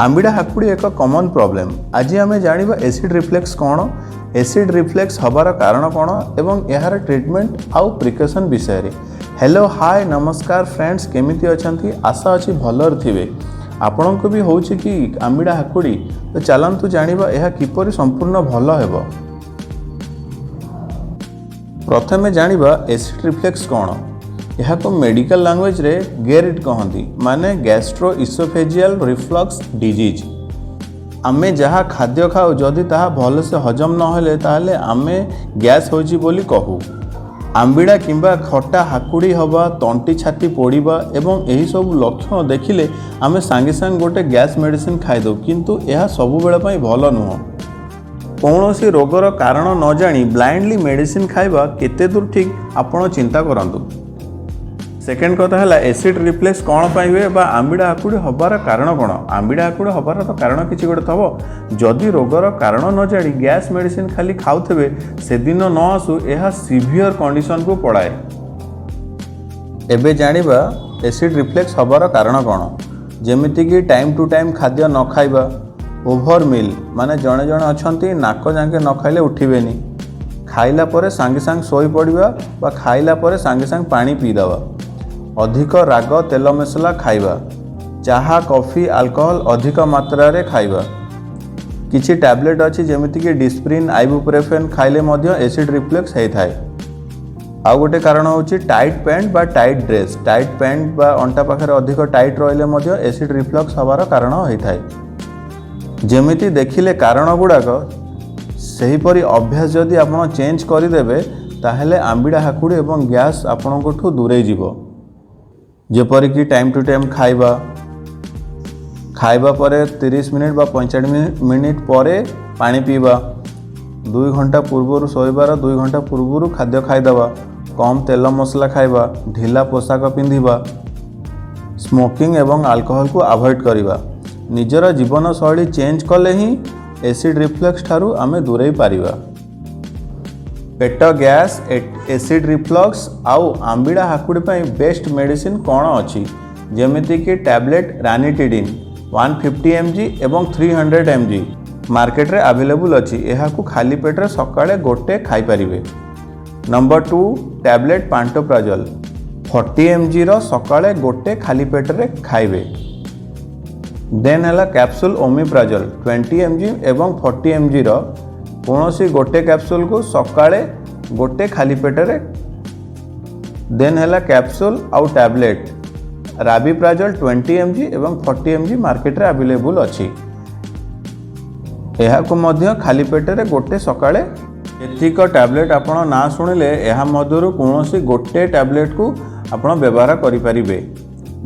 ଆମ୍ବିଡ଼ା ହାକୁଡ଼ି ଏକ common problem. ଆଜି ଆମେ ଜାଣିବା ଏସିଡ୍ ରିଫ୍ଲକ୍ସ କ'ଣ, ଏସିଡ୍ ରିଫ୍ଲକ୍ସ ହେବାର କାରଣ କ'ଣ ଏବଂ ଏହାର ଟ୍ରିଟମେଣ୍ଟ ଆଉ ପ୍ରିକସନ୍ ବିଷୟରେ। ହ୍ୟାଲୋ, ହାଏ, ନମସ୍କାର ଫ୍ରେଣ୍ଡସ୍, କେମିତି ଅଛନ୍ତି? ଆଶା ଅଛି ଭଲରେ ଥିବେ। ଆପଣଙ୍କୁ ବି ହେଉଛି କି ଆମ୍ବିଡ଼ା ହାକୁଡ଼ି? ତ ଚାଲନ୍ତୁ ଜାଣିବା ଏହା କିପରି ସମ୍ପୂର୍ଣ୍ଣ ଭଲ ହେବ। ପ୍ରଥମେ ଜାଣିବା ଏସିଡ୍ ରିଫ୍ଲକ୍ସ କ'ଣ। ଏହାକୁ ମେଡ଼ିକାଲ ଲାଙ୍ଗୁଏଜରେ ଗେର୍ଡ କହନ୍ତି, ମାନେ ଗ୍ୟାଷ୍ଟ୍ରୋ ଇସୋଫେଜିଆଲ ରିଫ୍ଲକ୍ସ ଡିଜିଜ୍। ଆମେ ଯାହା ଖାଦ୍ୟ ଖାଉ, ଯଦି ତାହା ଭଲସେ ହଜମ ନହେଲେ, ତାହେଲେ ଆମେ ଗ୍ୟାସ୍ ହେଉଛି ବୋଲି କହୁ। ଆମ୍ବିଳା କିମ୍ବା ଖଟା ହାକୁଡ଼ି ହେବା, ତଣ୍ଟି ଛାତି ପୋଡ଼ିବା ଏବଂ ଏହିସବୁ ଲକ୍ଷଣ ଦେଖିଲେ ଆମେ ସାଙ୍ଗେ ସାଙ୍ଗେ ଗୋଟେ ଗ୍ୟାସ୍ ମେଡ଼ିସିନ ଖାଇଦେଉ। କିନ୍ତୁ ଏହା ସବୁବେଳ ପାଇଁ ଭଲ ନୁହଁ। କୌଣସି ରୋଗର କାରଣ ନ ଜାଣି ବ୍ଲାଇଣ୍ଡଲି ମେଡ଼ିସିନ ଖାଇବା କେତେ ଦୂର ଠିକ୍, ଆପଣ ଚିନ୍ତା କରନ୍ତୁ। ସେକେଣ୍ଡ କଥା ହେଲା, ଏସିଡ୍ ରିଫ୍ଲକ୍ସ କ'ଣ ପାଇଁ ହୁଏ ବା ଆମ୍ବିଳା ହାକୁଡ଼ି ହେବାର କାରଣ କ'ଣ? ଆମ୍ବିଳା ହାକୁଡ଼ି ହେବାର ତ କାରଣ କିଛି ଗୋଟେ ଥିବ। ଯଦି ରୋଗର କାରଣ ନ ଜାଣି ଗ୍ୟାସ୍ ମେଡ଼ିସିନ ଖାଲି ଖାଉଥିବେ, ସେଦିନ ନ ଆସୁ, ଏହା ସିଭିଅର କଣ୍ଡିସନକୁ ପଳାଏ। ଏବେ ଜାଣିବା ଏସିଡ୍ ରିଫ୍ଲକ୍ସ ହେବାର କାରଣ କ'ଣ। ଯେମିତିକି ଟାଇମ୍ ଟୁ ଟାଇମ୍ ଖାଦ୍ୟ ନ ଖାଇବା, ଓଭର ମିଲ୍, ମାନେ ଜଣେ ଜଣେ ଅଛନ୍ତି ନାକ ଯାକେ ନ ଖାଇଲେ ଉଠିବେନି, ଖାଇଲା ପରେ ସାଙ୍ଗେ ସାଙ୍ଗେ ଶୋଇପଡ଼ିବା ବା ଖାଇଲା ପରେ ସାଙ୍ଗେ ସାଙ୍ଗେ ପାଣି ପିଇଦେବା, ଅଧିକ ରାଗ, ତେଲ ମସଲା ଖାଇବା, ଚାହା, କଫି, ଆଲକୋହଲ ଅଧିକ ମାତ୍ରାରେ ଖାଇବା। କିଛି ଟ୍ୟାବଲେଟ୍ ଅଛି, ଯେମିତିକି ଡିସ୍ପ୍ରିନ୍, ଆଇବୁପ୍ରୋଫେନ୍ ଖାଇଲେ ମଧ୍ୟ ଏସିଡ୍ ରିଫ୍ଲକ୍ସ ହେଇଥାଏ। ଆଉ ଗୋଟେ କାରଣ ହେଉଛି ଟାଇଟ୍ ପ୍ୟାଣ୍ଟ ବା ଟାଇଟ୍ ଡ୍ରେସ୍। ଟାଇଟ୍ ପ୍ୟାଣ୍ଟ ବା ଅଣ୍ଟା ପାଖରେ ଅଧିକ ଟାଇଟ୍ ରହିଲେ ମଧ୍ୟ ଏସିଡ୍ ରିଫ୍ଲକ୍ସ ହେବାର କାରଣ ହୋଇଥାଏ। ଯେମିତି ଦେଖିଲେ କାରଣ ଗୁଡ଼ାକ, ସେହିପରି ଅଭ୍ୟାସ ଯଦି ଆପଣ ଚେଞ୍ଜ କରିଦେବେ, ତାହେଲେ ଆମ୍ବିଳା ହାକୁଡ଼ି ଏବଂ ଗ୍ୟାସ୍ ଆପଣଙ୍କଠୁ ଦୂରେଇ ଯିବ। ଯେପରିକି ଟାଇମ୍ ଟୁ ଟାଇମ୍ ଖାଇବା, ଖାଇବା ପରେ 30 ମିନିଟ୍ ବା 45 ମିନିଟ୍ ପରେ ପାଣି ପିଇବା, 2 ଘଣ୍ଟା ପୂର୍ବରୁ, ଶୋଇବାର 2 ଘଣ୍ଟା ପୂର୍ବରୁ ଖାଦ୍ୟ ଖାଇଦେବା, କମ୍ ତେଲ ମସଲା ଖାଇବା, ଢିଲା ପୋଷାକ ପିନ୍ଧିବା, ସ୍ମୋକିଂ ଏବଂ ଆଲକୋହଲକୁ ଆଭଏଡ଼ କରିବା। ନିଜର ଜୀବନଶୈଳୀ ଚେଞ୍ଜ କଲେ ହିଁ ଏସିଡ୍ ରିଫ୍ଲକ୍ସ ଠାରୁ ଆମେ ଦୂରେଇ ପାରିବା। ପେଟ ଗ୍ୟାସ୍, ଏସିଡ୍ ରିଫ୍ଲକ୍ସ ଆଉ ଆମ୍ବିଳା ହାକୁଡ଼ି ପାଇଁ ବେଷ୍ଟ ମେଡ଼ିସିନ କ'ଣ ଅଛି? ଯେମିତିକି ଟ୍ୟାବଲେଟ୍ ରାନିଟିଡିନ୍ 150 mg ଏବଂ 300 mg ମାର୍କେଟରେ ଆଭେଲେବୁଲ୍ ଅଛି। ଏହାକୁ ଖାଲି ପେଟରେ ସକାଳେ ଗୋଟେ ଖାଇପାରିବେ। ନମ୍ବର 2, ଟ୍ୟାବଲେଟ୍ ପାଣ୍ଟୋପ୍ରାଜଲ 40 mgର ସକାଳେ ଗୋଟେ ଖାଲି ପେଟରେ ଖାଇବେ। ଦେନ୍ ହେଲା କ୍ୟାପସୁଲ୍ ଓମିପ୍ରାଜଲ 20 mg ଏବଂ 40 mgର କୌଣସି ଗୋଟେ କ୍ୟାପସୁଲ୍କୁ ସକାଳେ ଗୋଟେ ଖାଲି ପେଟରେ। ଦେନ୍ ହେଲା କ୍ୟାପସୁଲ୍ ଆଉ ଟ୍ୟାବଲେଟ୍ ରାବିପ୍ରାଜଲ 20 mg ଏବଂ 40 mg ମାର୍କେଟରେ ଆଭେଲେବୁଲ୍ ଅଛି। ଏହାକୁ ମଧ୍ୟ ଖାଲି ପେଟରେ ଗୋଟେ ସକାଳେ। ଏତିକ ଟ୍ୟାବଲେଟ୍ ଆପଣ ନାଁ ଶୁଣିଲେ, ଏହା ମଧ୍ୟରୁ କୌଣସି ଗୋଟେ ଟ୍ୟାବଲେଟ୍କୁ ଆପଣ ବ୍ୟବହାର କରିପାରିବେ।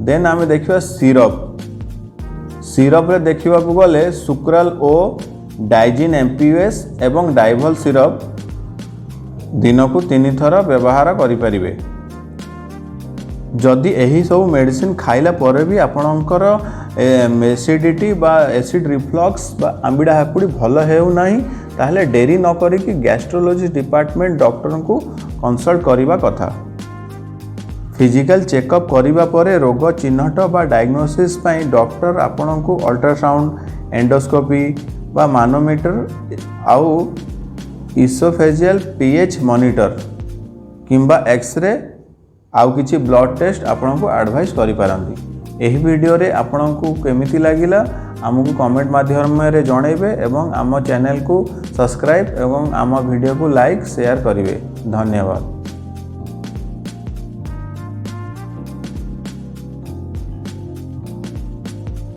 ଦେନ୍ ଆମେ ଦେଖିବା ସିରପ୍। ସିରପ୍ରେ ଦେଖିବାକୁ ଗଲେ ସୁକ୍ରାଲ ଓ, ଡାଇଜିନ୍ ଏମ୍ପିଏସ୍ ଏବଂ ଡାଇଭଲ୍ ସିରପ୍ ଦିନକୁ ତିନିଥର ବ୍ୟବହାର କରିପାରିବେ। ଯଦି ଏହି ସବୁ ମେଡ଼ିସିନ ଖାଇଲା ପରେ ବି ଆପଣଙ୍କର ଏସିଡ଼ିଟି ବା ଏସିଡ୍ ରିଫ୍ଲକ୍ସ ବା ଆମ୍ବିଳା ହାକୁଡ଼ି ଭଲ ହେଉନାହିଁ, ତାହେଲେ ଡେରି ନ କରିକି ଗ୍ୟାଷ୍ଟ୍ରୋଲୋଜି ଡିପାର୍ଟମେଣ୍ଟ ଡକ୍ଟରଙ୍କୁ କନସଲ୍ଟ କରିବା କଥା। ଫିଜିକାଲ ଚେକଅପ୍ କରିବା ପରେ ରୋଗ ଚିହ୍ନଟ ବା ଡାଇଗ୍ନୋସିସ୍ ପାଇଁ ଡକ୍ଟର ଆପଣଙ୍କୁ ଅଲ୍ଟ୍ରାସାଉଣ୍ଡ, ଏଣ୍ଡୋସ୍କୋପି ବା ମାନୋମିଟର ଆଉ ଇସୋଫେଜିଆଲ ପିଏଚ୍ ମନିଟର କିମ୍ବା ଏକ୍ସରେ ଆଉ କିଛି ବ୍ଲଡ଼ ଟେଷ୍ଟ ଆପଣଙ୍କୁ ଆଡ଼ଭାଇସ୍ କରିପାରନ୍ତି। ଏହି ଭିଡ଼ିଓରେ ଆପଣଙ୍କୁ କେମିତି ଲାଗିଲା, ଆମକୁ କମେଣ୍ଟ ମାଧ୍ୟମରେ ଜଣାଇବେ ଏବଂ ଆମ ଚ୍ୟାନେଲକୁ ସବସ୍କ୍ରାଇବ୍ ଏବଂ ଆମ ଭିଡ଼ିଓକୁ ଲାଇକ୍, ସେୟାର କରିବେ। ଧନ୍ୟବାଦ।